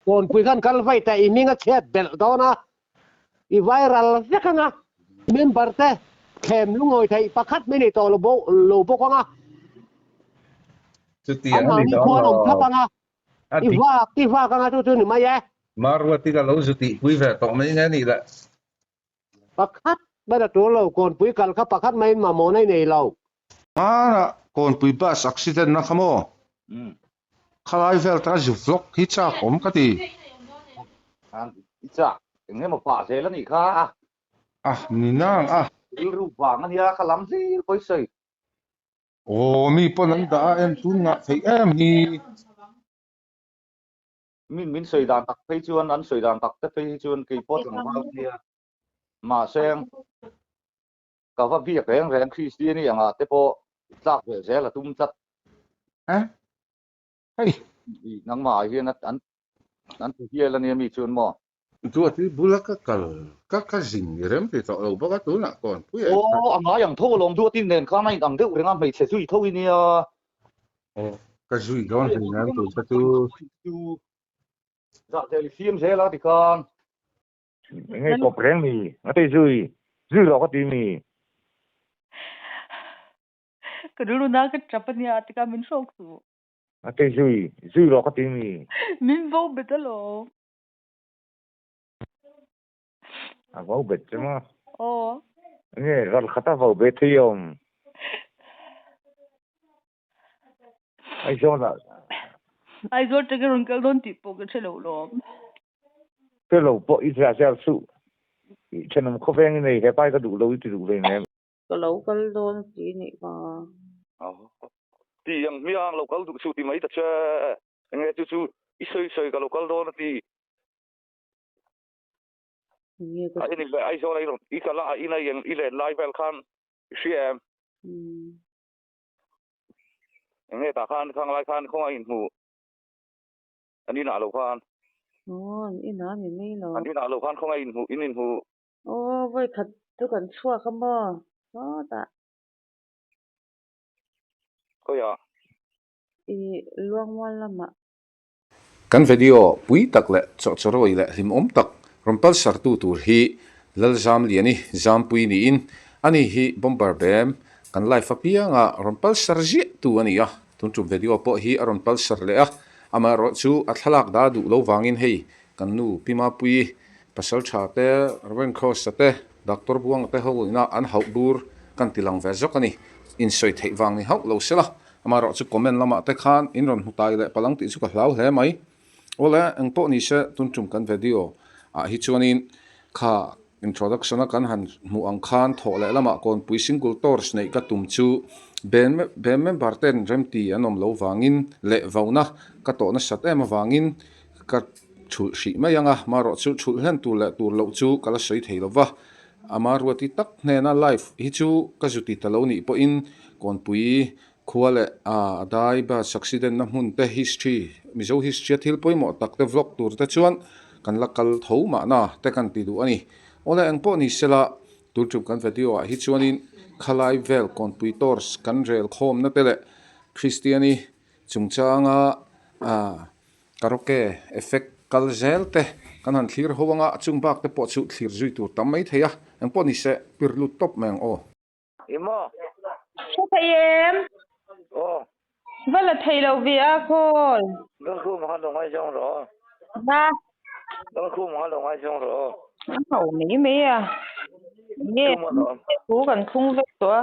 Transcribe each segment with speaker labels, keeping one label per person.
Speaker 1: Kawnpui khan kal vaih teh i hming a chhiat belh dawn a, i viral vek anga member te thlem lungawi theih pakhat mai nei tawh lo lo bawk anga
Speaker 2: Chutiang a ni
Speaker 1: anmahni
Speaker 2: dawn
Speaker 1: khuan awm
Speaker 2: lo.
Speaker 1: thlap anga
Speaker 2: A
Speaker 1: i
Speaker 2: dik.
Speaker 1: vak i vak anga chu chu ni mai e.
Speaker 2: Maruati ka lo zu tihpui ve tawh mai nge nih le.
Speaker 1: Pakhat mai la tur lo, Kawnpui kal kha pakhat maiin mamawh na i nei lo.
Speaker 2: Hmanah Kawnpui bus accident na kha maw? Khalai vel taka zu vlog hi chak awm ka ti.
Speaker 3: I chak eng emaw pah zel a nih kha a.
Speaker 2: A ni nang a.
Speaker 3: Rilru vang a nia kha lam hlir pawi sawi.
Speaker 2: Aw mi pawn an dah a en tun ngah theih em hi.
Speaker 3: Min min sawi dan tak phei chuan an sawi dan tak te phei hi chuan kei pawh tlangval a nia. Mahse ka va biak reng reng Kristiani angah te pawh tlak ve zel a tum tlat.
Speaker 2: Eh? Hei.
Speaker 3: Nangmah ah hian an an ti hial ania mi chuan maw?
Speaker 2: Duat i bula ka kal ka ka zin i rem ti tawh lo bawk a tunah kawn pui a
Speaker 3: Aw a ngai ang tho alawm Duat i nen khan a in ang deuh reng a hmeichhe zui tho i nia.
Speaker 2: Aw ka zui dawn hlei nan tur kha chu.
Speaker 3: Zah zel i siam zel a tikhan. Engei kawp reng mi? Nga tei zui zui rawh ka ti mi?
Speaker 4: Ka rilru na ka tap ania tikah min hrawk suh.
Speaker 3: Nga tei zui zui rawh ka ti mi?
Speaker 4: Min vo bet alawm.
Speaker 3: A vo bet che maw?
Speaker 4: Aw.
Speaker 3: Nge ral khat a vo bet thei awm. Aizawl ah.
Speaker 4: Aizawl tang i rawn kal dawn tih pawh ka hre lo lawm.
Speaker 3: Hre lo pawh i zia zia suh. I thenawm khawveng i nei he pai ka duh lo i ti duh ve nem.
Speaker 5: Ka lo kal dawn ti nih kha.
Speaker 3: Ti ang hmiang lo kal duh suh ti mai ta che. Enge chu chu i sawi sawi ka lo kal dawn a ti. A ini ve Aizawl a i rawn i kal a a ina i len lai vel khan i hria em? Enge tah khan khang lai khan khawngaih in hmuh an inah lo khan.
Speaker 5: Aw an inah ni mai lo.
Speaker 3: An inah lo khan khawngaih in hmuh in inhmuh.
Speaker 5: Aw vawi khat chu kan chhuak a maw sawtah.
Speaker 3: Khawiah?
Speaker 5: I Luangmual lamah.
Speaker 2: Kan video pui tak leh chawhchawrawi leh hlimawm tak rawn palsartu tur hi Lalzamliani Zampui niin ani hi Bomber Bem kan live apianga rawn palsar ziah tu a ni a, tun tum video pawh hi a rawn palsar leh a, amaherawh chu a thlalak dah duh lo vangin hei kan nu Pi Mapuii pasal tha te, Rev Kross-a te, Doctor Buanga te ho ina an hauh bur kan ti lang ve zawk a ni, insawi theih vang ni hauh lo sela. Amaherawh chu comment lamah te khan in rawn hmu tai leh palang tih chu ka hlau hle mai. Awle, eng pawh ni se tun tum kan video ah hi chuanin kha introduction a kan han hmuh ang khan thawh leh lamah kawnpui single torch neih ka tum chu band band member ten remti an awm lo vangin leh vauna ka tawh nasat em avangin ka thulh hrih mai ang a, amaherawh chu thulh hlen tur leh tur loh chu ka la sawi thei lova. Ama ruati tak hnena live hi chu ka zu ti ta lo nih pawhin Kawnpui khua leh a dai bus accident na hmun te history Mizo history a thil pawimawh tak te vlog tur te chuan kan la kal tho mahna te kan ti duh a ni. Awle engpawh ni sela tun tum kan video ah hi chuanin khalai vel Kawnpui tours kan rel khawmna te leh Kristiani chungchanga Karaoke effect kal zel te kan han thlir ho anga a chung bak te pawh chu thlir zui tur tam mai thei a, engpawh ni se pir lut tawp mai ang aw.
Speaker 3: I maw?
Speaker 5: Hre thei em?
Speaker 3: Aw.
Speaker 5: Va la thei lo ve a call.
Speaker 3: Lalkhum kha lo ngaizawng rawh.
Speaker 5: Na.
Speaker 3: Lalkhum kha lo ngaizawng rawh.
Speaker 5: A ho mai mai a. Nge thu kan thlung vek tawh a.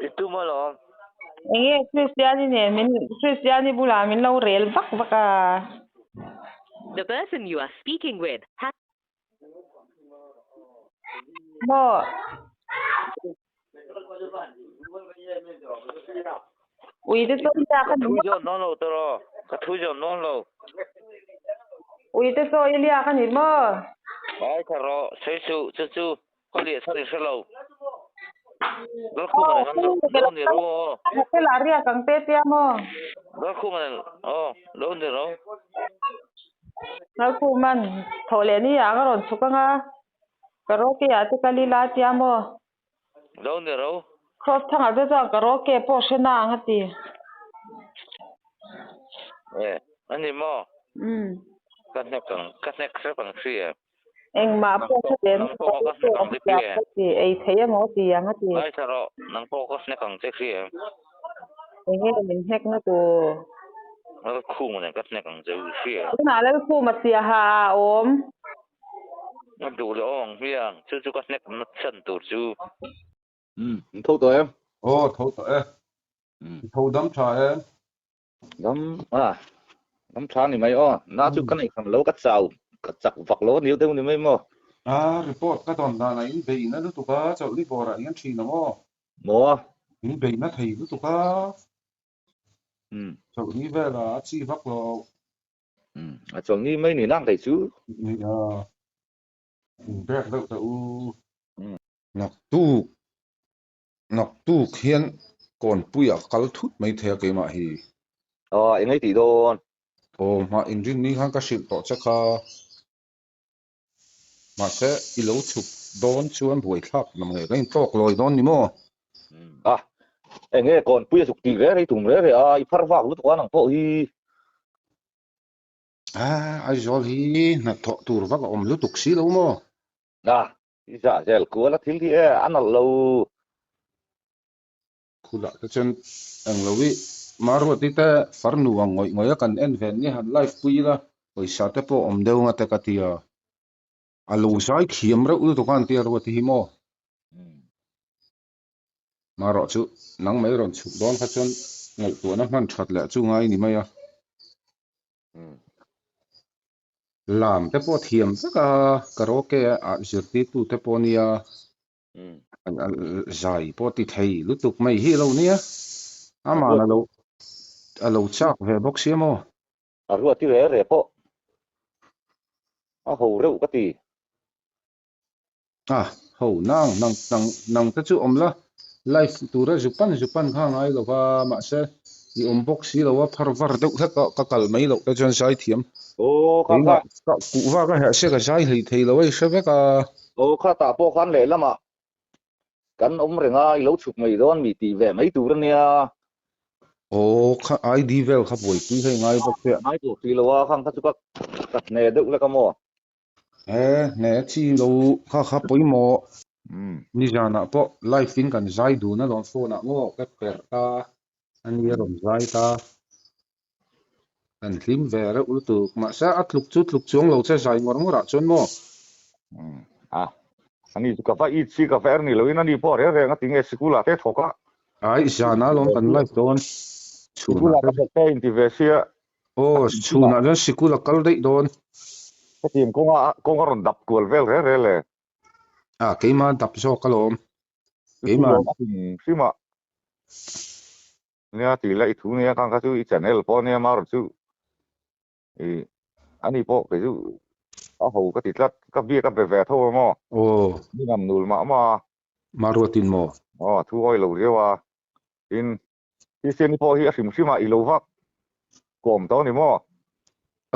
Speaker 3: I tum alawm.
Speaker 5: Enge Kristiani nen min Kristiani bulah min lo rel vak vak a.
Speaker 6: The person you are speaking with has.
Speaker 5: Maw. Ui te chaw i liak a ni maw?
Speaker 3: Ka thu zawn dawn lo tawh Ka thu zawn dawn lo.
Speaker 5: Ui te chaw i liak a ni maw?
Speaker 3: Ai kha rawh, sawi suh, chu chu ka liah chhan i hre lo. Lalkhuma nen an lo ni ru aw.
Speaker 5: Hotel ah riak ang te tia maw?
Speaker 3: Lalkhuma nen aw, lo ni ro.
Speaker 5: Lalkhuman thawh leh ni ah ka rawn chhuk ang a, karaoke ah te kal ila tia maw?
Speaker 3: Lo ni ro.
Speaker 5: Cross thangah te chuan karaoke pawh hre na ang a ti.
Speaker 7: E, ani maw?
Speaker 5: Umm.
Speaker 7: Ka hnek ang, ka hnek hrep ang hria.
Speaker 5: Engmah pawh hre lem
Speaker 7: Nang pawh ka hnek ang che hria.
Speaker 5: Ka ti, ei thei emaw ti ang a ti.
Speaker 7: Ngaithla rawh, nang pawh ka hnek ang che hria.
Speaker 5: Enge min hnek na tur?
Speaker 7: Lalkhuma nen ka hnek ang che u hria.
Speaker 5: Tunah Lalkhuma siaha a awm.
Speaker 7: A duh leh awm ang hmiang, chu chu ka hnek na chhan tur chu.
Speaker 3: Umm, in tho tawh em?
Speaker 2: Aw, tho tawh e. I tho dam tha em?
Speaker 3: Dam a, dam tha ni mai aw. Na chu ka neih hran lo, ka chau, ka chak vak lo a ni deuh ni mai maw?
Speaker 2: A, report ka dawn danah in beihna lutuk a, chawlhni bawrah hian thin ang aw.
Speaker 3: Maw?
Speaker 2: In beihna thei lutuk a, chawlhni velah a chi vak lo.
Speaker 3: A chawlhni mai ni nang thei chu.
Speaker 2: Nia, in break deuh teh u. Naktuk, naktuk hian kawnpuia kal thut mai thei a keimah hi.
Speaker 3: Aw, eng ei tih dawn?
Speaker 2: Aw, hmah inrinni khan ka hrilh tawh che kha. Mahse, i lo chhuk dawn chuan buaithlak lam nge ka intawk lawi dawn ni maw?
Speaker 3: A, eng nge kawnpuia chhuk tih reh rei tum reh reh a, i phar vak lutuk a nang pawh hi.
Speaker 2: A, Aizawl hi hnathawh tur vak a awm lutuk si lo maw?
Speaker 3: A, I zah zel kual a thil hi e a nalh lo.
Speaker 2: Khulah te chuan eng lo i Maruati te farnu ang ngawih ngawih a kan en ve nia han live pui ila pawisa te pawh awm deuh nga te ka ti a. A lo zai thiam reuh lutuk a an tia Ruati hi maw? Marawh chu nang mai rawn chhuk dawn kha chuan ngaihtuahna hman that leh chu ngai ni mai a. Lam te pawh thiam vek a, karaoke ah zirtirtu te pawh nia, zai pawh ti thei lutuk mai hi a lo nia, aman a lo a lo chak ve bawk sia maw?
Speaker 3: A ruat i reh reh pawh a ho reuh ka ti.
Speaker 2: A, ho nang nang nang nang te chu awm la, live tura zupan zupan kha a ngai lo va, mahse i awm bawk si lo a, phar var deuh hlek a ka kal mai loh te chuan zai thiam.
Speaker 3: Aw kha kha.
Speaker 2: Ka kuhva ka herh sia ka zai hlei thei lo a i hre vek a.
Speaker 3: Aw kha tah pawh khan lehlamah kan awm reng a, i lo chhuk mai dawn mi tih ve mai tur a nia.
Speaker 2: Aw kha ID vel kha buaipui hei ngai bawk che a.
Speaker 3: Ngai tur si lo a, khang kha chu ka ka hne deuh lek a maw.
Speaker 2: He hne chi lo kha kha pawimawh nizanah pawh live in kan zai dun alawm phone ah maw ka perh ta a nia rawn zai ta kan hlim ve reuh lutuk mahse a tluk chu tluk chuang lo che zai ngawr ngawr ah chuan maw.
Speaker 3: A ani chu ka va it si ka va er ni loin ani pawh reng reng a ti nge sikul ah te thawk a.
Speaker 2: Ai zan ah alawm kan live dawn
Speaker 3: Sikul ah ka thawk te in ti ve sia
Speaker 2: Aw, chhunah chuan sikul a kal daih dawn.
Speaker 3: Hetiang kawnga kawng a rawn dap kual vel rel rel e.
Speaker 2: A, keimah dap zawk alawm. Keimah.
Speaker 3: Chu chu hrim a. Nia tih la i thu nia khang kha chu i channel pawh nia mar chu i ani pawh kei chu a ho ka ti tlat ka biak a be ve tho a maw.
Speaker 2: Aw.
Speaker 3: Ni ngam nul mah mah a.
Speaker 2: Maruatin maw?
Speaker 3: Aw, thu awi lo riau a. Tin, Kristiani pawh hi a hrim hrim a, i lo vak kawm tawh a ni maw?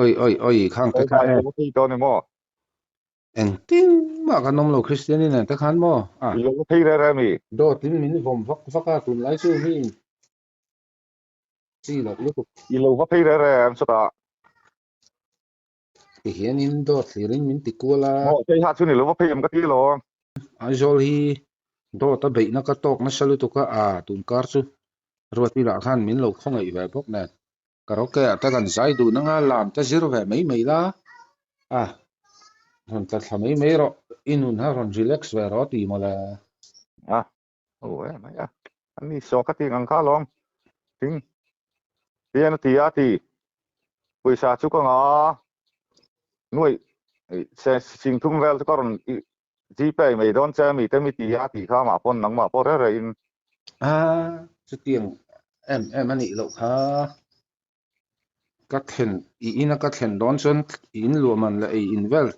Speaker 2: Oi oi oi, khang te kha e.
Speaker 3: Oi tawh a ni maw?
Speaker 2: Engtin mah kan awm lo Kristiani nen te khan maw?
Speaker 3: A. I lo va phei reh reh mi?
Speaker 2: Dawtin min vawm vak vak a, tunlai chu mi chi loh lutuk.
Speaker 3: I lo va phei reh reh em chutah?
Speaker 2: Tihianin dawt hlirin min ti kual a.
Speaker 3: Maw, kei ha chu ni lo va phei em ka ti lo.
Speaker 2: Aizawl hi dawt a beihna ka tawk nasa lutuk a, aa tunkar chu Ruati lah khan min lo khawngaih ve bawk nen. Karaoke ah te kan zai dun anga lam te zir ve mai mai la, a rawn tla thla mai mai rawh, i nun ha rawn relax ve rawh ti mawle.
Speaker 3: A, aw e mai a, ani saw ka tih ang kha alawm, thing hian a ti a ti, pawisa chu ka ngah a, nuaih sing thum vel chu ka rawn Gpay mai dawn che mi te mi ti a tih kha mah pawn nangmah pawh reng reng in.
Speaker 2: A chutiang em em a nih loh kha. Ka thlen i ina ka thlen dawn chuan i in luah man leh ei in vel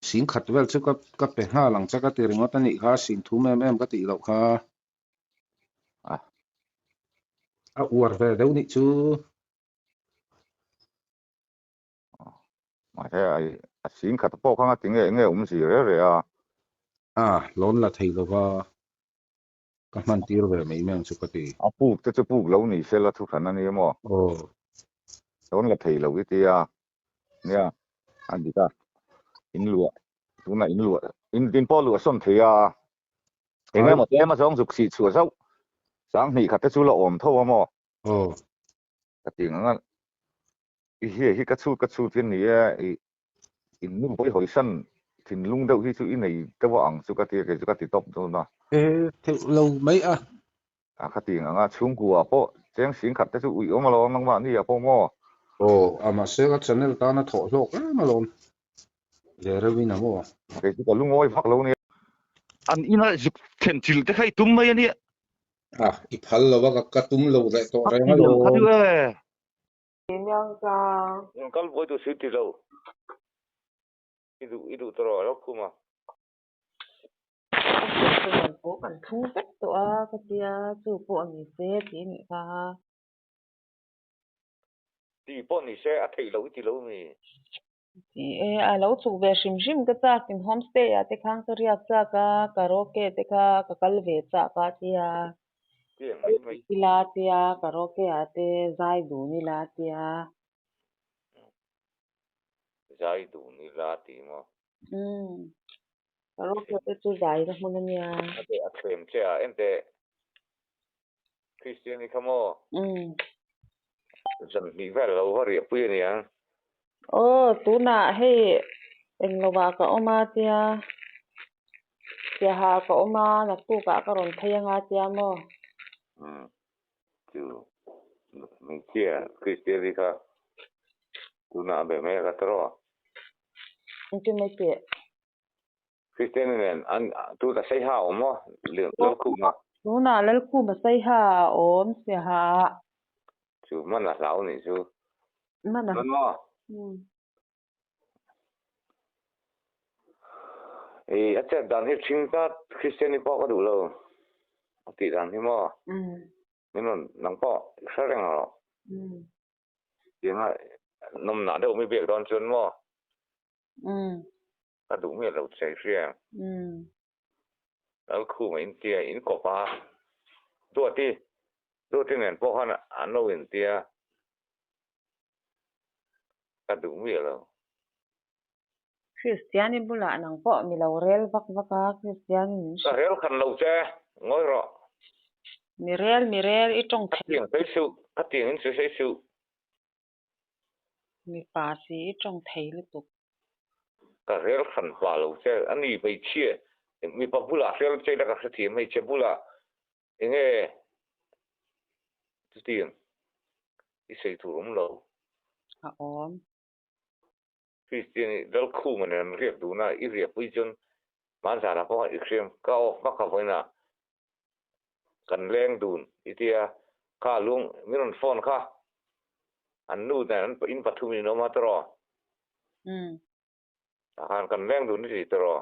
Speaker 2: sing khat vel chu ka ka pe nghal ang che ka ti ringawt a nih kha sing thum em em ka tih loh kha.
Speaker 3: A.
Speaker 2: A uar ve deuh nih chu.
Speaker 3: Mahse ai a sing khat pawh kha nga ti nge nge awm zir reh reh a.
Speaker 2: A, lawn la thei lova ka hman tir ve mai mai ang chu ka ti.
Speaker 3: A puk te chu puk lo ni se la thu hran a ni maw?
Speaker 2: Aw.
Speaker 3: Sawn la thei lo i tia. Nia, a dik a. In luah, tunah in luah, in in pawh luah sawn thei a. Eng emaw tlem a zawng zuk sih chhuah zauh. Sanghnih khat te chu la awm tho a maw?
Speaker 2: Aw.
Speaker 3: Ka ti ang a, i hia hi ka chhut ka chhut hi a ni e, i in nu pawh i hawisan thinlung deuh hi chu i nei deuh a ang chu ka ti a, kei chu ka ti tawp dawn a.
Speaker 2: E theih lo mai a.
Speaker 3: A kha ti ang a, chhungkua pawh cheng sing khat te chu uih awm alawm nangmah ni ah pawh maw?
Speaker 2: Aw, a mahse ka channel tana thawh hlawk em alawm. Ve reuhin a maw?
Speaker 3: Kei chu ka lungawi vak lo nia.
Speaker 7: An ina zuk thlen thil te kha i tum mai a nia.
Speaker 2: A, i phal lo a, ka tum lo leh tawh reng alawm.
Speaker 7: Rawn kal buai duh si ti lo. I duh i duh tawh rawh khum a.
Speaker 5: Chuan pawh kan thlung vek tawh a ka tia chu pawh a ni se tih a nih kha.
Speaker 7: Tih pawh ni se a theih loh i ti lo mi?
Speaker 5: Ti e, a lo chhuk ve hrim hrim ka chak in homestay ah te khan ka riak chak a, karaoke te kha ka kal ve chak a tia.
Speaker 7: Tiang mai mai.
Speaker 5: Ila tia karaoke ah te zai dun ila tia.
Speaker 7: Zai dun ila ti maw?
Speaker 5: Umm karaoke te chu zai na hmun a nia.
Speaker 7: A be a thlem che a enteh Kristian i kha maw?
Speaker 5: Umm.
Speaker 7: Zan hnih vel lo va riah pui a nia.
Speaker 5: Aw, tunah hei englovah ka awm a tia, Siaha ka awm a, naktukah ka rawn phei anga tia maw?
Speaker 7: Umm, chu hmeichhia Kristian i kha tunah a be mai a ka tawh.
Speaker 5: Engtin mai teh?
Speaker 7: Kristian nen an tuna Saiha a awm maw? Lalkhuma.
Speaker 5: Tunah Lalkhuma Saiha a awm Siaha ah.
Speaker 7: Chu hman a hlau nih chu.
Speaker 5: Hman a.
Speaker 7: Hman maw? Ei a chet dan hi ṭhing tlat Kristian i pawh ka duh lo a tih dan hi maw? Min rawn nang pawh i hre reng rawh. Tianga nawmnah deuh mi biak dawn chuan maw? Ka duh miah lo che hria. Lalkhuma in tia in kawp a, Duati, Duati nen pawh khan an lo in tia, ka duh miah lo.
Speaker 5: Kristiani bulah nang pawh mi lo rel vak vak a, Kristiani min
Speaker 7: hrilh. Ka rel khan lo che, ngawi rawh.
Speaker 5: Mi rel, mi rel, i tawng
Speaker 7: thei. Ka tiang sawi suh, ka tiang in sawi sawi suh.
Speaker 5: Mipa si i tawng thei lutuk.
Speaker 7: Ka rel hran hma lo che a ni hmeichhia mipa bulah rel che ila ka hrethiam hmeichhe bulah enge chutiang i sawi tur awm lo.
Speaker 5: A awm.
Speaker 7: Kristian i Lalkhuma nen an riak dun a, i riahpui chuan hmanzanah pawh i hriam ka awk hmak a vawiinah kan leng dun i tia kha lung min rawn phone kha an nu nen an in pathum in awm a tawraw tah khan kan leng dun i ti tawraw.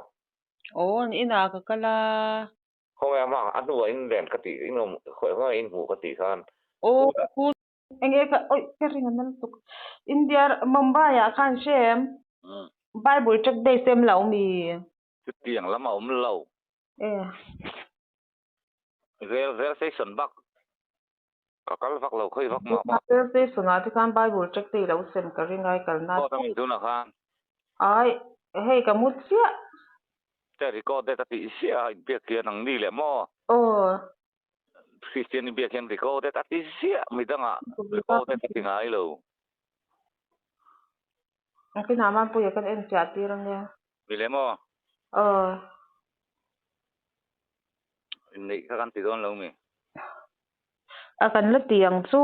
Speaker 5: Aw an inah ka kal a.
Speaker 7: Khawnge a hma a hnuah in len ka tih in awm khawnge in hmuh ka tih khan.
Speaker 5: Aw pu enge ka oi ka ring a nal tuk India Mumbai ah khan hre em Bible check day sem lo mi.
Speaker 7: Chutiang lam a awm lo. Rel rel station bak ka kal vak lo khawi vak mah mah.
Speaker 5: Rel station ah te khan Bible check te i lo sem ka ring a i kal na.
Speaker 7: Record a mi tunah khan.
Speaker 5: Ai hei ka mu chiah.
Speaker 7: Te record te ka tih ziah a inbiak hian ang ni leh maw.
Speaker 5: Aw.
Speaker 7: Christian inbiak hian record te ka ti ziah midangah record te ka ti ngai lo.
Speaker 5: Nakinah Mampuia kan en chiah tir ania.
Speaker 7: Mi leh maw?
Speaker 5: Aw.
Speaker 7: Inneih kha kan ti dawn lo mi?
Speaker 5: A kan la ti ang chu.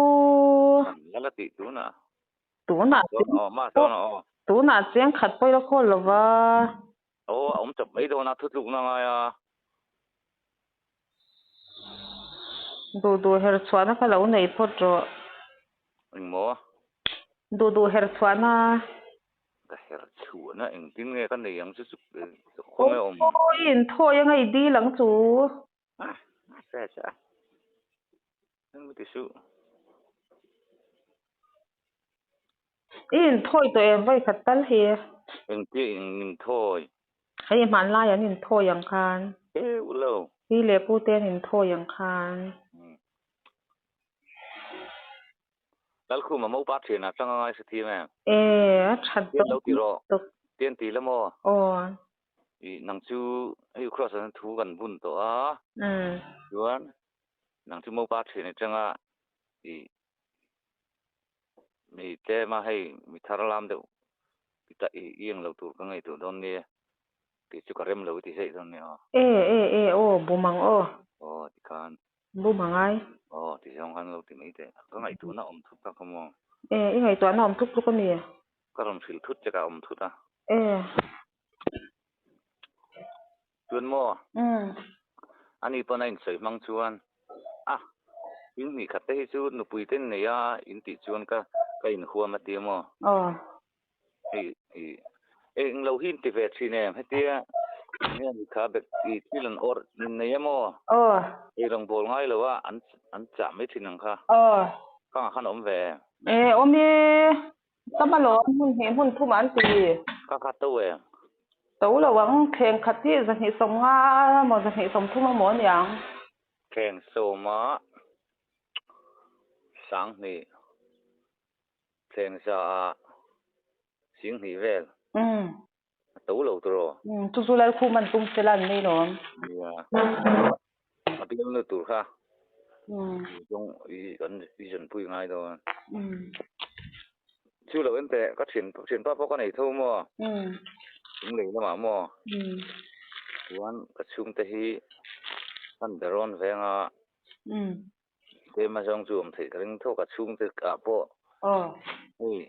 Speaker 7: Kan la la tih tunah.
Speaker 5: Tunah
Speaker 7: Aw, ma chuan aw.
Speaker 5: Tunah chiang khat pawh i la khawl lo va.
Speaker 7: Aw, a awm chawp mai dawn a, thutlukna ngai a.
Speaker 5: Duh duh her chhuahna kha lo nei phawt rawh.
Speaker 7: Engmaw?
Speaker 5: Duh duh her chhuahna.
Speaker 7: Ka her chhuahna engtin nge ka nei ang chu chu khawnge awm.
Speaker 5: Aw i inthawi anga i dil ang chu.
Speaker 7: Hre che a. Engmaw ti suh.
Speaker 5: I inthawi tawh em vawi khat tal hi.
Speaker 7: Engtia in inthawi?
Speaker 5: Hei hmanlai an inthawi ang khan.
Speaker 7: Heu lo.
Speaker 5: Pi leh pu te an inthawi ang khan.
Speaker 7: Lalkhuma mopa thianah tang a ngaihsa thiam em?
Speaker 5: E, a that
Speaker 7: Tian lo ti rawh.
Speaker 5: tuk.
Speaker 7: Tian ti la maw?
Speaker 5: Aw.
Speaker 7: I nang chu hei cross an thu kan bun tawh a. Chuan nang chu mopa thian atanga i mi tlema hei mi thar lam deuh i ta i i englo tur ka ngaihtuah dawn nia. Kei chu ka rem lo i ti zaih dawn nia aw.
Speaker 5: E e e aw bumang aw.
Speaker 7: Aw tikhan.
Speaker 5: Bum a ngai.
Speaker 7: Aw, ti zawng khan lo ti mai teh. Ka ngaihtuahna awm thut tak a maw?
Speaker 5: E, i ngaihtuahna awm tluk tluk a mi?
Speaker 7: Ka rawn hrilh thut che ka awm thut a.
Speaker 5: E.
Speaker 7: Chuan maw?
Speaker 5: Umm.
Speaker 7: Ani pawn a insawi hmang chuan, A, in hnih khat te hi chu nupui te nei a in tih chuan ka ka inhuam a ti a maw?
Speaker 5: Aw.
Speaker 7: Hei i eng lo hi in ti ve thin em hetia nge ni kha bek i thil an awrh in nei em aw
Speaker 5: aw
Speaker 7: ei rawng bawl ngai lo a an an chah mai thin ang kha
Speaker 5: aw
Speaker 7: khangah khan a awm ve em
Speaker 5: e awm e tam alawm hmun hnih hmun thum an ti
Speaker 7: kha kha to em
Speaker 5: to lo ang thleng khat hi 250 emaw 230 emaw a niang
Speaker 7: thleng sawma 2000 Thleng za ah 2000 vel a to lo tur aw.
Speaker 5: Umm chu chu Lalkhum an tum fel a an nei lawm.
Speaker 7: Nia a bial na tur kha zawng i kan i zanpui ngai dawn. Chu lo en teh ka thian thianpa pawh ka nei tho maw thing lei lamah maw chuan ka chhungte hi kan be rawn veng a. Tlem a zawng chu awm theih ka ring thawk a chhungte ah pawh hei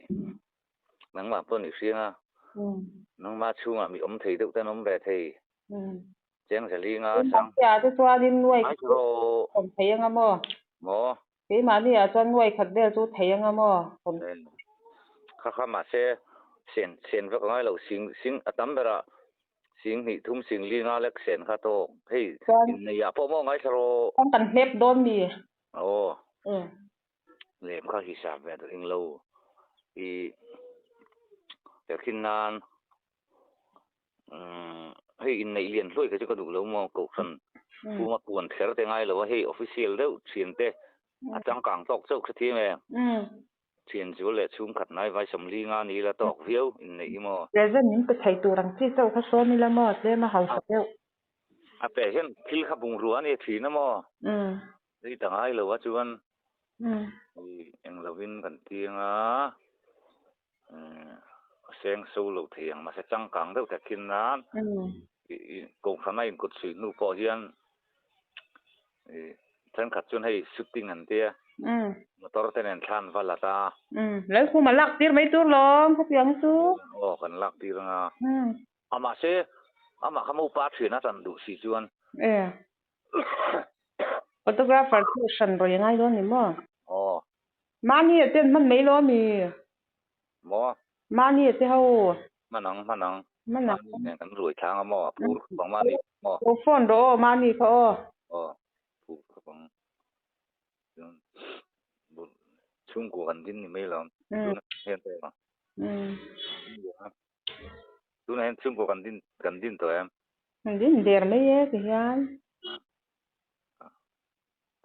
Speaker 7: nangmah pawh ni hriang a nangmah chhungah mi awm thei deuh te an awm ve thei cheng zalinga sang
Speaker 5: Keimahni ah te chuanin nuai khat awm thei anga maw?
Speaker 7: Maw?
Speaker 5: Keimahni ah chuan nuai khat vel chu thei anga maw?
Speaker 7: Kha kha mahse sen sen vek a ngai lo sing sing a tam berah 2000 5000 lek sen kha tawk hei inneih ah pawh maw ngaithla rawh.
Speaker 5: Chuan kan hlep dawn mi?
Speaker 7: Aw. Lem kha hisap ve duh ing lo i tehkhin nan hei inneih lian hluai kha chu ka duh lo maw kohhran puma puan kher te ngai lo a hei official deuh thian te a changkang tawk chauh hrethiam em. Thian chu leh chhungkhat hnai vai 50 ni la tawk viau inneih hi maw?
Speaker 5: Present min pe thei tur ang chi chauh kha sawn ila maw? Tlem a hausa deuh.
Speaker 7: A pe hian thil kha bungrua a ni thin a maw? Rei ta ngai lo a chuan eng lovin kan tiang a, seng so lo thei ang mahse changkang deuh tak khin nan kohhran a inkawt suih hnu pawh hian Thenkhat chuan hei shooting an tia motor te nen thlan va la ta.
Speaker 5: Lalkhum a lak tir mai tur lawm khatiang chu.
Speaker 7: Aw kan lak tir anga. A mahse amah kha mopa thian a tan duh si chuan.
Speaker 5: E. Photographer chu hran rawi a ngai dawn ni maw?
Speaker 7: Aw.
Speaker 5: Mahni a ten hman mai lawm mi.
Speaker 7: Maw?
Speaker 5: Mahni a te ho.
Speaker 7: Hman ang hman ang.
Speaker 5: Hman ang.
Speaker 7: Mahni nen kan ruai thlang a maw? A phur khawp ang mahni maw?
Speaker 5: Aw phone rawh aw mahni kha aw.
Speaker 7: Aw phur khawp ang. Chuan chhungkua kan din ni mai lo. Tuna hian tawh ang. Tuna hian chhungkua kan din kan din tawh em?
Speaker 5: Kan din der mai e ti hian.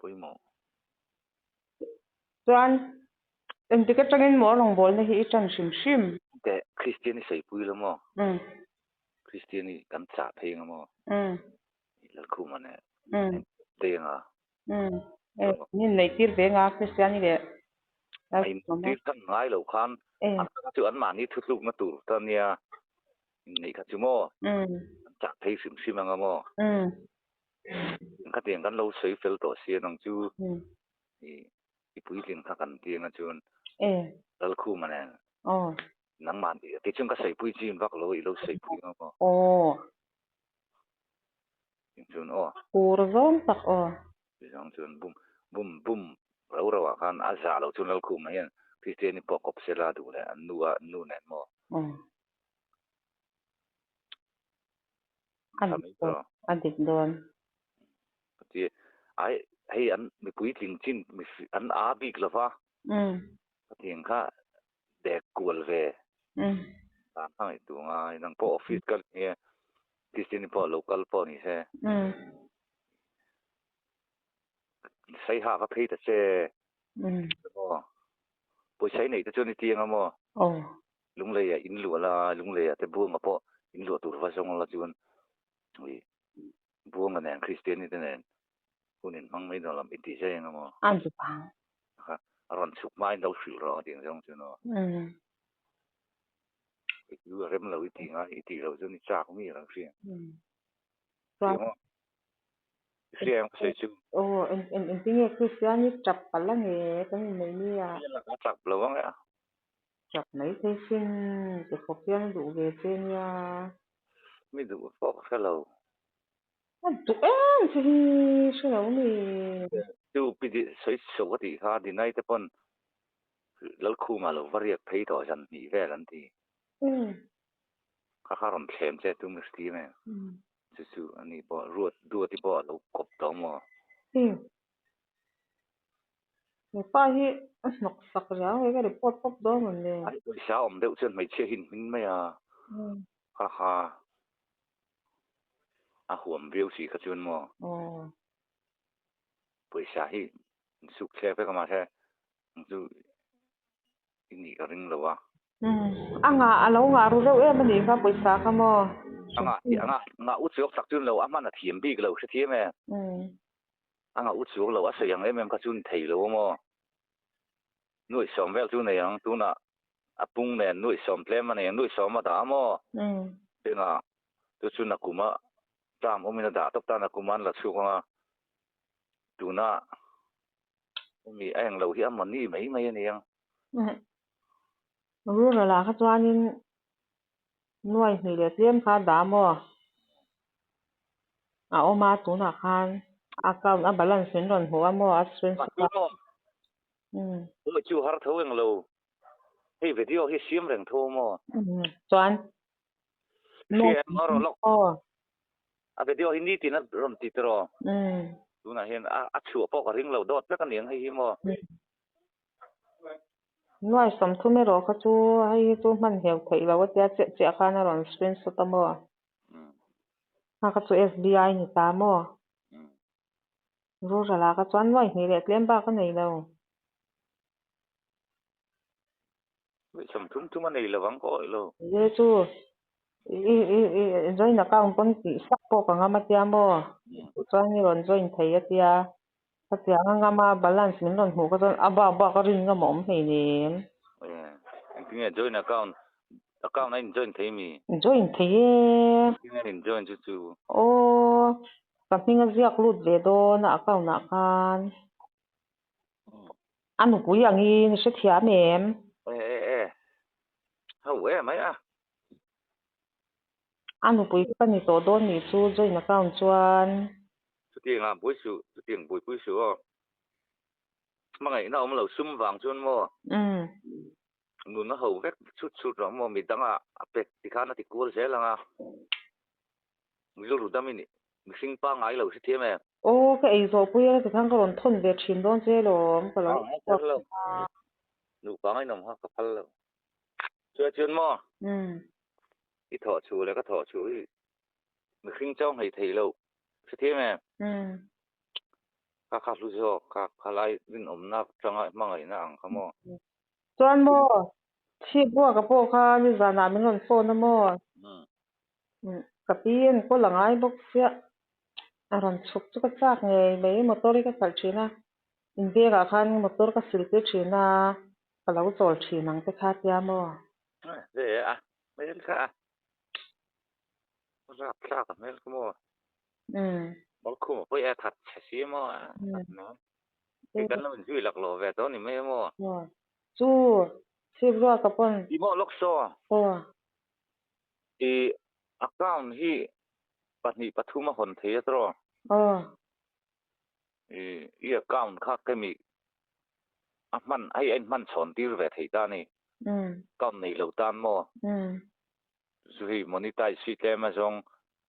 Speaker 7: Pawimawh.
Speaker 5: Chuan engtik atangin maw rawngbawlna hi i tan hrim hrim?
Speaker 7: Teh Kristian i sawipui lo maw? Kristian i kan chah phei anga maw? I Lalkhuma nen dei anga?
Speaker 5: Min inneih tir ve anga Kristian i leh
Speaker 7: Lalkhuma maw? Tir khan ngai lo khan an kha chu anmahni thutlukna tur ta nia inneih kha chu maw? An chah phei hrim hrim anga maw? Khatiang kan lo sawi fel tawh sia nang chu i puitling kha kan ti anga chuan Lalkhuma nen nangmah tichuan ka sawipui chin vak lo i lo sawipui anga maw chuan aw
Speaker 5: Kur zawng tak aw
Speaker 7: Tizawng chuan bum bum bum rau rau ah khan a zah lo chuan Lalkhuma hian Kristiani pawh kawp sela duh leh an nu a an nu nen maw
Speaker 5: A dik dawn.
Speaker 7: Ti ai hei an mipui tling chin an a bik lova. Pathian kha dek kual ve. Tan kha ngaihtuah ngai nang pawh office kal nge Christian pawh lo kal pawh ni se. Saiha va phei ta che.
Speaker 3: Pawisa i neih te chuan i tiang a maw?
Speaker 5: Aw.
Speaker 3: Lungleiah in luah la, Lungleiah te Buanga pawh in luah tur va zawng la chuan ui Buanga nen Kristiani te nen hun in hmang mai dawn lam i ti zai ang a maw?
Speaker 5: A ni vang.
Speaker 3: Kha a rawn chhuk hma in lo hrilh rawh a ti ang zawng chuan aw. I chu a rem lo i ti ngai i tih loh chuan i chak mi a lo hria.
Speaker 5: Chuan.
Speaker 3: Hria ang ka sawi chu.
Speaker 5: Aw eng eng engtinge Kristiani tap palh a nge kan inneih ni a.
Speaker 3: A tap lo ang e a.
Speaker 5: Tap mai thei sin ti khawp hian a duh ve che nia.
Speaker 3: Mi duh pawh ka hre lo.
Speaker 5: A duh em che hi hre lo mi.
Speaker 3: Chu pi di sawi chho ka tih kha dinai te pawn Lalkhuma lo va riak phei tawh zan hnih vel an ti. Kha kha rawn thlem che tum i hritim em? Chu chu a ni pawh ruat duati pawh a lo kawp tawh maw?
Speaker 5: Umm. He pa hi a hnawk sak riau mai ka report pawp dawn mawn le.
Speaker 3: Ai pawisa awm deuh chuan hmeichhia hi an hmin mai a. Kha kha a huam viau si kha chuan maw?
Speaker 5: Aw.
Speaker 3: Pawisa hi an suk thlek vek a mahse chu i nih ka ring lo a.
Speaker 5: A ngah a lo ngah ru reuh em a nih kha pawisa kha maw?
Speaker 3: A ngah tih a ngah ngah u chuak tak chu lo a hman a thiam bik lo hrethiam e. A ngah u chuak lo a sawi ang em em kha chu ni thei lo a maw? Nuaihsawm vel chu nei ang tunah a pung nen nuaihsawm tlem a nei ang nuaihsawm a dah a maw? Tunah chu chu nakuma term awmin a dah tawp tan a kuma an la chhuak ang a tunah Hemi a englo hi a money mai mai a nia.
Speaker 5: Rural ah kha chuanin nuai hnih leh tlem kha a dah maw? A awm a tunah khan account a balance min rawn hmuh a maw a screenshot a.
Speaker 3: Awi chu har tho englo hei video hi siam reng tho maw?
Speaker 5: Chuan
Speaker 3: Siam a rawn lawk. A video hi nitin a rawn ti tiraw? Tunah hian a chhuah pawh ka ring lo dawt vek a niang hei hi maw?
Speaker 5: Nuai sawmthum erawh kha chu hei hi chu hman heuh theih loh a tia chiah chiah khan a rawn screenshot a maw? Kha kha chu SBI ni ta maw? Rural ah kha chuan nuai hnih leh tlem bak a nei lo.
Speaker 3: Nuai sawmthum thum a nei lo ang ka awih lo.
Speaker 5: Ye chu i i i join account pawn tih sak pawh ka ngam a tia maw? Chuan i rawn join thei a tia. Khatiang a ngam a balance min rawn hmuh kha chuan a bak bak a rin ngam a awm hleinem.
Speaker 3: Engtinge join account account a in join thei mi?
Speaker 5: Join thei e.
Speaker 3: Engtinge an in join chu chu?
Speaker 5: Aw ka hming a ziak lut ve dawn a account ah khan. A nupui angin i hrethiam em?
Speaker 3: E e e. Ho e mai a.
Speaker 5: A nupui ka ni tawh dawn nih chu join account chuan.
Speaker 3: Chutiang ah buai suh, chutiang buaipui suh aw. Hmangaihna awm lo sum vang chuan maw?
Speaker 5: Umm.
Speaker 3: Nun a ho vek chhut chhut rawh maw midang ah a pek tikhan a ti kual zel ang a. Rilru dam i nih mihring pangngai lo hrethiam em?
Speaker 5: Aw ka ei zawh pui a tikhan ka rawn thawn ve thin dawn che lawm ka lo
Speaker 3: chhuak lo. Nupa ngainawm kha ka phal lo. Chuai chuan maw? I thawh chhuh leh ka thawh chhuh hi mihring chauh hmei thei lo hrethiam em? Ka kha hlu zawk ka khalai rinawmna atanga hmangaihna ang kha maw?
Speaker 5: Chuan maw chhip ruaka pawh kha nizanah min rawn phone a maw? Ka pi enkawl a ngai bawk sia, a rawn chhuk chu ka chak ngei mai, motor hi ka khalh thin a, inbeng ah khan motor ka sil tir thin a, ka lo chawl thin ang te kha tia maw?
Speaker 3: Ve a, hmel kha a rap thlak a hmel kha maw? Malkhum a pawi a that chhe si maw? Hei kan lo inzui laklawh ve tawh a ni mai a maw?
Speaker 5: Chu, chhip ruak ka pawn.
Speaker 3: I maw lawk saw?
Speaker 5: Aw.
Speaker 3: I account hi pahnih pathum a hawn thei a tawh.
Speaker 5: Aw.
Speaker 3: I i account kha kemi a hman hei a inhman chhawn tir ve thei ta a ni. Account nei lo tan maw? Chu hei monetize hi tlem a zawng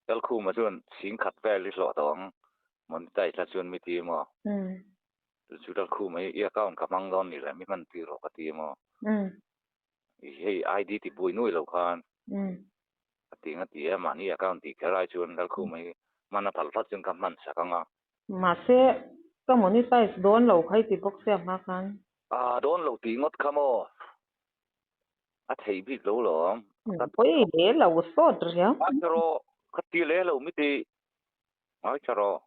Speaker 3: Lalkhuma chuan sing khat vel i hlawh tawh ang monetize la chuan mi ti maw? Chu Lalkhuma hi i account ka hmang dawn ni le mi hman tir rawh ka ti maw? Hei ID ti bui nui lo khan a ti nga ti a, mahni account tih kher ai chuan Lalkhuma hi hman a phal vat chuan ka hman sak ang a.
Speaker 5: Mahse ka monetize dawn lo kha i ti bawk sia hma khan.
Speaker 3: A dawn lo tih ngawt kha maw? A theih bik lo lawm.
Speaker 5: Pawi leh lo sawt riau.
Speaker 3: Ngaithla rawh, ka ti leh lo mi ti. Ngaithla rawh.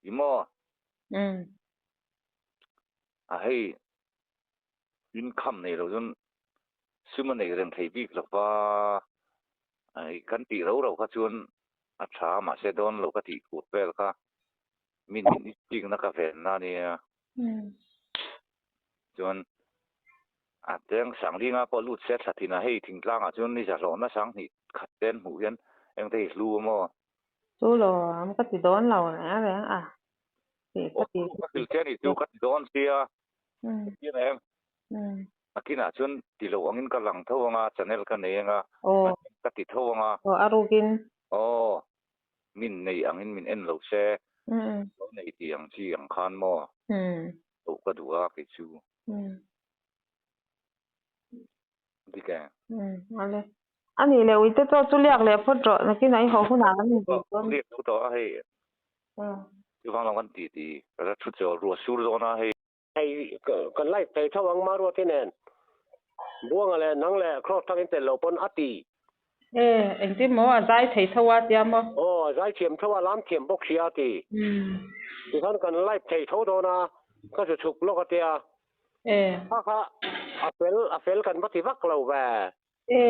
Speaker 3: I maw? A hei income nei lo chuan sum a nei reng thei bik lo va, kan tih ro ro kha chuan a tha mahse dawn lo ka tih tur vel kha min in chikna ka venna a nia. Chuan a cheng Sanglinga pawh lut se thla thin a, hei thingtlangah chuan ni zahlawhna sanghnih khat te an hmuh hian engte hi hlu a maw?
Speaker 5: Chu lo am ka ti dawn lo reng reng a tih ka ti.
Speaker 3: Ka hrilh che a nih chu ka ti dawn sia, ka ti em? Nakinah chuan ti lo angin ka lang tho anga, channel ka nei anga, ka ti tho anga.
Speaker 5: Aw a rukin.
Speaker 3: Aw min nei angin min en lo se, lo nei tih ang chi ang khan maw? Loh ka duh a kei chu. Dik e.
Speaker 5: Ale. A nih leh uite chaw chu liak leh phawt rawh, nakinah i haw hunah kan inzui dawn.
Speaker 3: Liak lo tawh a hei. Chuvang lo kan ti ti ka la thu chawl ruah sur dawn a hei.
Speaker 1: Hei kan live thei tho ang Maruati nen Buanga leh nang leh Cross tangin tel lo pawn a ti.
Speaker 5: E, engtin maw a zai thei tho a tia maw?
Speaker 1: Aw, a zai thiam tho a, lam thiam bawk si a ti. Tikhan kan live thei tho dawn a, ka zu chhuk lawk a tia.
Speaker 5: E.
Speaker 1: Kha kha a fel a fel kan va ti vak lo ve.
Speaker 5: E,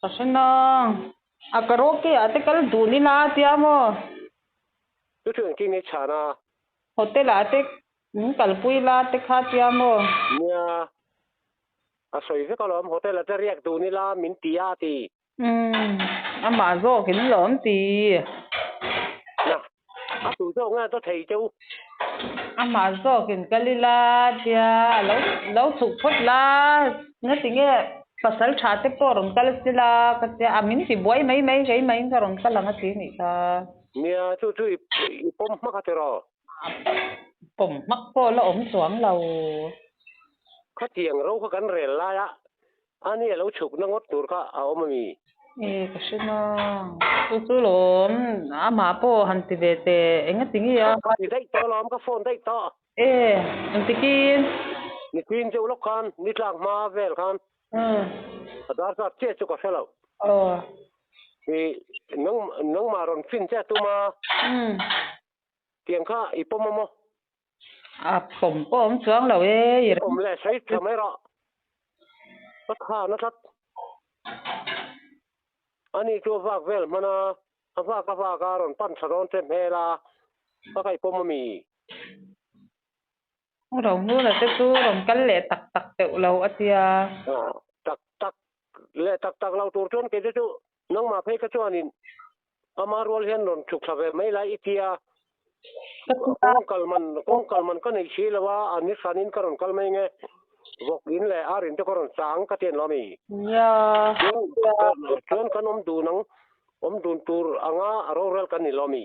Speaker 5: ka hre nang. A karaoke ah te kal dun ila a tia maw?
Speaker 1: Chu chu engtin nge chhan a?
Speaker 5: Hotel ah te min kalpui la te kha tia maw?
Speaker 1: Nia, a sawi vek alawm hotel ah te riak dun ila min ti a ti.
Speaker 5: Umm, amah zawk in lawm ti.
Speaker 1: Na, a tu zawk nge chaw thei cheu?
Speaker 5: Amah zawk in kal ila tia a lo lo chhuk phawt la, ngati nge pasal tha te pawh rawn kal sila ka tia, a min ti buai mai mai keimah in ka rawn kal ang a ti nih kha.
Speaker 1: Nia, chu chu i pawm hmak a tiraw?
Speaker 5: Pawm hmak pawh la awm chuang lo.
Speaker 1: Khatiang ro kha kan rel lai a, a ni a lo chhuk na ngawt tur kha a awm a mi?
Speaker 5: E, ka hre na. Chu chu lawm, amah pawh han ti ve teh, enga ti nge a?
Speaker 1: Ka ti daih tawh alawm, ka phone daih tawh.
Speaker 5: E, engtikin?
Speaker 1: Nitin deuh lawk khan, ni tlak hma vel khan. A dar zat chiah chu ka hre lo.
Speaker 5: Aw.
Speaker 1: I nang nangmah rawn fin che tum a. Tiang kha i pawm a maw?
Speaker 5: A pawm pawh awm chuang lo e.
Speaker 1: I pawm leh sawi tha mai rawh. Ka tha na tlat. Ani chu a vak vel hman a, a vak a vak a rawn pan tha dawn che hmel a, ka ka i pawm a mi?
Speaker 5: Rohnuna te chu rawn kal leh tak tak teuh lo a tia.
Speaker 1: Tak tak leh tak tak lo tur chuan kei te chu nangmah phei ka chuanin ama rual hian rawn chhuk thla ve mai lai i tia. Kawng kal man kawng kal man ka nei si lo a, a ni hranin ka rawn kal mai nge. Vawk in leh ar in te ka rawn chang ka ti an lo a mi.
Speaker 5: Nia.
Speaker 1: Chuan kan awm dun ang, awm dun tur anga a rorel kan ni lo a mi.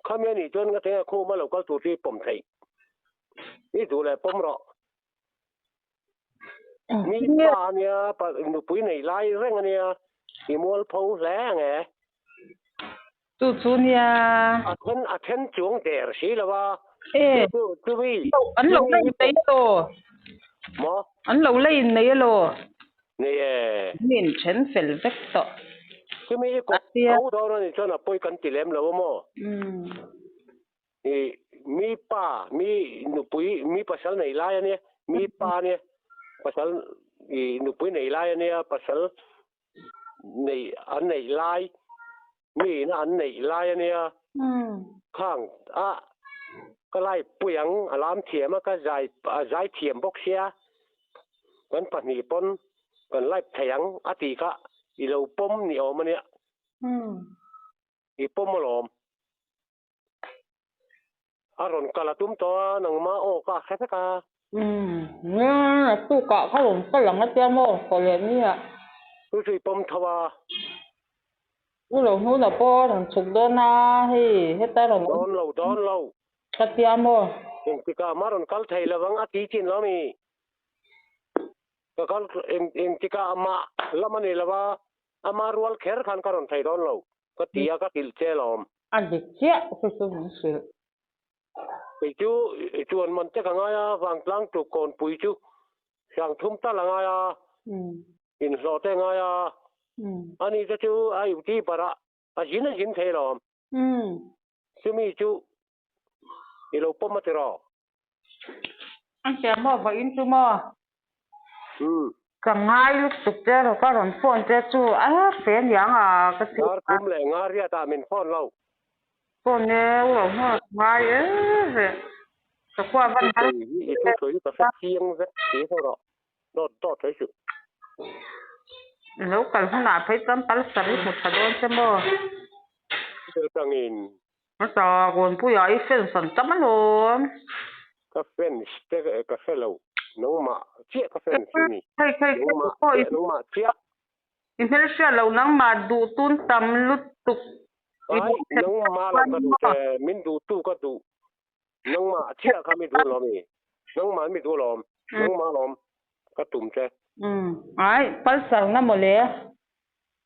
Speaker 1: Khami a nih chuan nga tengah khum a lo kal tur chu i pawm theih. I duh leh pawm rawh. Mi pa a nia, nupui nei lai reng a nia, i mualpho hle ang e.
Speaker 5: Chu chu nia.
Speaker 1: A then a then chuang der si lo a.
Speaker 5: E.
Speaker 1: Chu chu mi.
Speaker 5: An lo la innei elaw?
Speaker 1: Maw?
Speaker 5: An lo la innei elaw?
Speaker 1: Nei e.
Speaker 5: Min then fel vek tawh.
Speaker 1: Chumi i kawp tho dawn a nih chuan a pawi kan ti lem lo a maw? I mi pa, mi nupui, mi pasal nei lai a nia, mi pa a nia, pasal i nupui nei lai a nia, pasal nei an neih lai, mi ina an neih lai a nia. Khang a ka lai pui ang a lam thiam a, ka zai a zai thiam bawk sia. Kan pahnih pawn kan live thei ang a tih kha i lo pawm ni awm a nia. I pawm alawm. A rawn kal a tum tawh a, nangma aw ka hre vek a.
Speaker 5: Nia, a tukah kha rawn kal ang a tia maw, haw leh nia.
Speaker 1: Chu chu i pawm tho a.
Speaker 5: U lo hnuna pawh a rawn chhuk dawn a, hei heta rawn awm.
Speaker 1: Dawn lo, dawn lo.
Speaker 5: Ka tia maw?
Speaker 1: Engtikah mah rawn kal thei lo ang a ti chin lo mi? Ka kal engtikah mah lam a ni lo a, ama rual kher khan ka rawn thei dawn lo ka ti a, ka hrilh che lawm.
Speaker 5: A dik chiah chu chu min hrilh.
Speaker 1: Kei chu chuan man te ka ngai a, vangtlang tuk kawnpui chu sangthum tal a ngai a, inhlawh te a ngai a, ani te chu a uti barah a zin a zin thei alawm. Chumi chu i lo pawm a tiraw?
Speaker 5: A hria maw vawiin chu maw? Ka ngai lutuk che rawh ka rawn phone che chu a fe niang a ka ti.
Speaker 1: Ngar kum leh ngar riat ah min phone lo.
Speaker 5: Phone e u lo hmuh ka ngai em ve. Ka khua van har.
Speaker 1: I thu sawi hi ka hre chiang vek ti ho rawh. Dawt dawt sawi suh.
Speaker 5: I lo kal hunah phei chuan Pulsar i hmu tha dawn che maw?
Speaker 1: Thil tangin.
Speaker 5: Heta Kawnpuia i fence an tam alawm.
Speaker 1: Ka fence te ka hre lo. Nangmah chiah ka fence i ni. Nangmah chiah, nangmah chiah.
Speaker 5: I hmelhriat loh nangmah duh tun tam lutuk.
Speaker 1: Ai, nangmah lo ka duh che, min duhtu ka duh. Nangmah chiah kha mi duh lawm i. Nangmah mi duh lawm. Nangmah lawm ka tum che.
Speaker 5: Ai, Pulsar na mawle.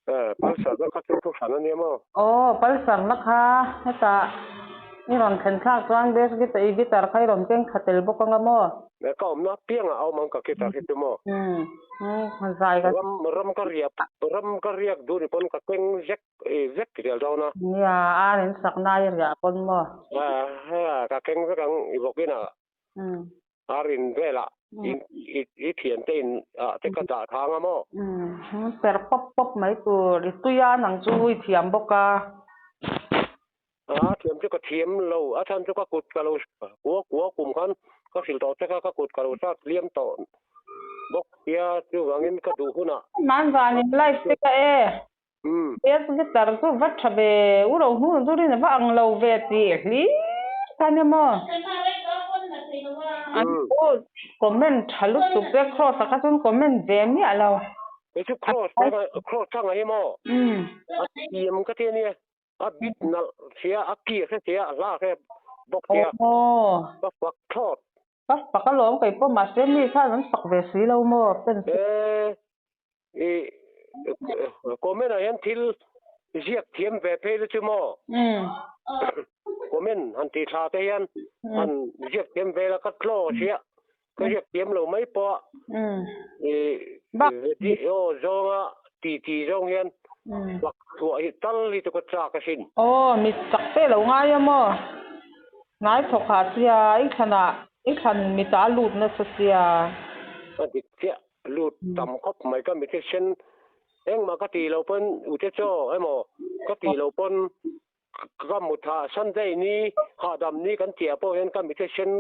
Speaker 1: Eh, Pulsar na kha chu thu hran a nia maw?
Speaker 5: Aw, Pulsar na kha hetah i rawn thlen thlak chuan bass guitar, i guitar kha i rawn keng thla tel bawk anga maw?
Speaker 1: Eh, ka awmna apiangah a awm ang ka guitar hi chu maw?
Speaker 5: Umm, umm, zai ka.
Speaker 1: Ram, ram ka riak, ram ka riak duh ni pawn ka keng zek, vek zel dawn a.
Speaker 5: Nia, ar in sak na i riah pawn maw?
Speaker 1: Eh, ka keng vek ang i bawkin ah.
Speaker 5: Umm.
Speaker 1: A rin velah i thiante in ah te ka dah thang a maw?
Speaker 5: Umm, per pawp pawp mai tur i tui a nang chu i thiam bawk a.
Speaker 1: A thiam chu ka thiam lo, a chhan chu ka kut ka lo kua kua kum khan ka hrilh tawh che kha ka kut ka lo sat liam tawh bawk sia chuvangin ka duh hunah.
Speaker 5: Hmanzan in live te ka e.
Speaker 1: Umm.
Speaker 5: Bass guitar chu va tha ve, u ro hnu turin a va ang lo ve tih hlir kha nia maw? An chu comment tha lutuk che cross a kha chuan comment ve miah lo.
Speaker 1: Kei chu cross thanga cross thanga hi maw? A thiam ka ti ania, a bit nalh sia, a ki a hre sia, a hla a hre bawk sia, ka fak thlawt.
Speaker 5: Ka fak alawm kei pawh mahse mi khan an fak ve si lo maw pen si.
Speaker 1: E i comment ah hian thil ziak thiam ve phei la chu maw comment han tih thla te hian han ziak thiam ve la ka tlaw sia ka ziak thiam lo mai pawh a i video zawnga ti ti zawng hian fak chhuah hi tal hi chu ka chak asin.
Speaker 5: Aw mi chak te lo ngai a maw. Hnai thawk ha sia, i thlanah i thlan mit ah a lut nasa sia.
Speaker 1: Ka dik chiah, lut tam khawp mai ka mit hi sen engmah ka tih loh pawn ute chaw emaw ka tih loh pawn ka mut hah Sunday ni hahdam ni kan tih ah pawh hian ka mit hi sen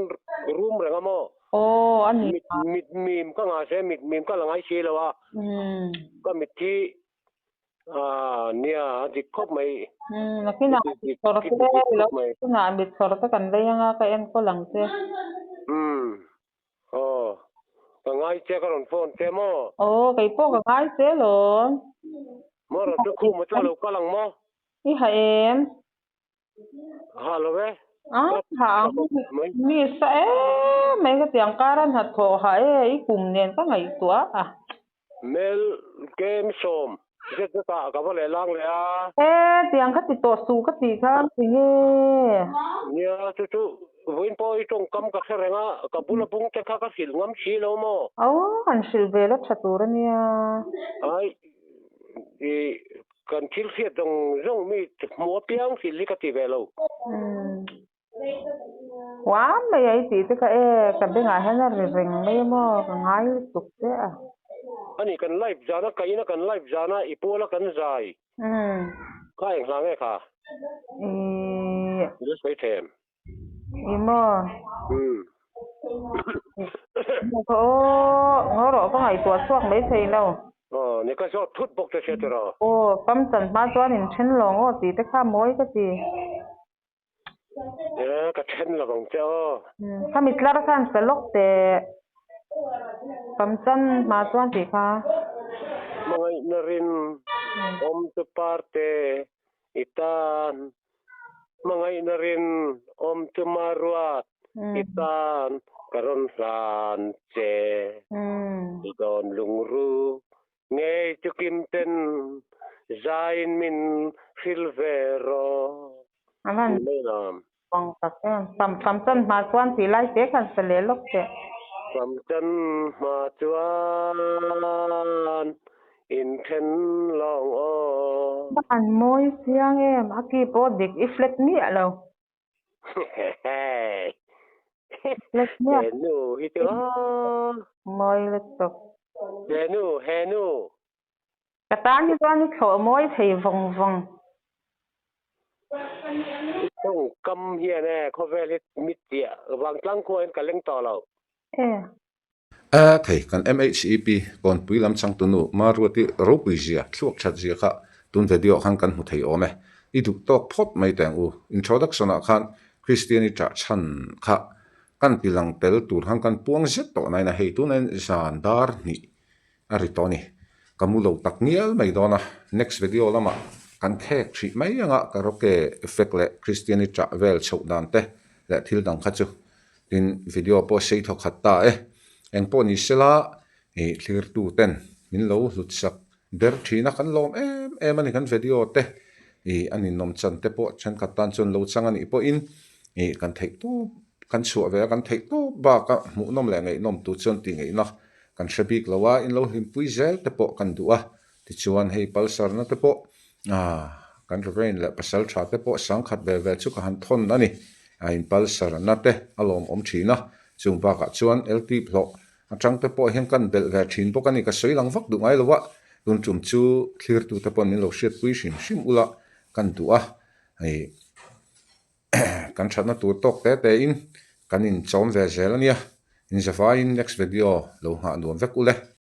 Speaker 1: rum reng a maw.
Speaker 5: Aw a ni.
Speaker 1: Mit mit mim ka ngah se mit mim ka la ngai si lo a, ka mit hi Ah, nia, a dik khawp mai.
Speaker 5: Umm, nakinah mit chawr te, ilo nakinah mit chawr te kan lei anga ka enkawl ang che.
Speaker 1: Umm, aw, ka ngai che ka rawn phone che maw?
Speaker 5: Aw, kei pawh ka ngai che alawm.
Speaker 1: Maw rawn chu khum chu a lo kal ang maw?
Speaker 5: I ha em?
Speaker 1: Ha lo e.
Speaker 5: A ha ang mi sa em mai ka tiang kar a hnathawh ha e i kum nen ka ngaihtuah a.
Speaker 1: Mel kem sawm zet zet ah ka va leh lang leh a.
Speaker 5: E tiang ka ti tawh suh ka tih kha ang ti nge.
Speaker 1: Nia chu chu vawiin pawh i tawngkam ka hre reng a ka bula bung te kha ka hrilh ngam si lo maw.
Speaker 5: Aw han hrilh ve la tha tur a nia.
Speaker 1: Ai i Kan thil hriat zawng zawng mi hmuh apiang hrilh hi ka ti ve lo.
Speaker 5: Umm. Huam mai a i tih te kha e, ka bengah hian a ri reng mai a maw, ka ngai lutuk che a.
Speaker 1: Ani kan live zana ka ina kan live zana i puala kan zai.
Speaker 5: Umm.
Speaker 1: Kha eng hla nge kha?
Speaker 5: Ih.
Speaker 1: I la sawi them.
Speaker 5: I maw?
Speaker 1: Umm.
Speaker 5: Aw, ngaw rawh ka ngaihtuah chhuak mai thei lo.
Speaker 1: Aw, ni ka zawt thut bawk che sia tiraw?
Speaker 5: Aw, kam chan hma chuan in then lawng aw tih te kha mawi ka ti.
Speaker 1: E, ka then lo vang che aw.
Speaker 5: Kha mi tlar khan sa lawk teh. Kam chan hma chuan tih kha.
Speaker 1: Hmangaihna rin awm chu parte i tan. Hmangaihna rin awm chu Maruat i tan ka rawn hlan che. I dawn lungru ngei chu kim ten zaiin min hrilh ve rawh.
Speaker 5: A van
Speaker 1: Tih mai lam.
Speaker 5: Vawng tak em. Fam fam chan hma chuan tih lai te khan sa leh lawk teh.
Speaker 1: Fam chan hma chuan inthen lawng aw.
Speaker 5: Va han mawi chiang em, a ki pawh dik i flat miah lo. Flat miah.
Speaker 1: He nu hi chu aw.
Speaker 5: Mawi lutuk.
Speaker 1: He nu, he nu.
Speaker 5: Ka tan hi chuan i thlawh mawi thei vawng vawng.
Speaker 1: Tawngkam hian e khawvel hi mit chiah vangtlang khua hian ka leng tawh lo.
Speaker 5: E.
Speaker 2: A thei kan MHEP kawnpui lam changtunu Maruati ropui zia thluak that zia kha tun video ah khan kan hmu thei awm e. I duh tawk phawt mai teng u. Introduction ah khan Kristiani ṭah chhan kha kan ti lang tel tur khan kan puang zet tawh nain a hei tunain zan dar hnih A ri tawh a ni. Ka mu lo tak ngial mai dawn a, next video lamah kan khek hrih mai anga karaoke effect leh Christiani ṭah vel chhoh dan te leh thil dang kha chu tin video pawh sei thaw khat ta e. Eng pawh ni sela ih thlirtu ten min lo hlut sak ber thin a, kan lawm em em a ni kan video te ih a ninawm chan te pawh thenkhat tan chuan lo chang a nih pawhin ih kan theih tawp kan chhuah ve a kan theih tawp bak a hmuhnawm leh ngaihnawm tur chuan tih ngaihna Kan hre bik lo a, in lo hlimpui zel te pawh kan duh a, tichuan hei Pulsar-na te pawh ah kan Reverend leh Pasal tha te pawh sangkhat ve ve chu ka han thawn a ni. A in Pulsar-na te a lawmawm thin a, chung bakah chuan LT hlawh atang te pawh hian kan belh ve thin bawk a ni, ka sawi lang vak duh ngai lo a, tun tum chu thlirtu te pawh min lo hriatpui hrim hrim ula kan duh a, hei Kan thatna tur tawk te te in kan in chawm ve zel a nia. In zavaiin next video lo nghah nuam vek ule.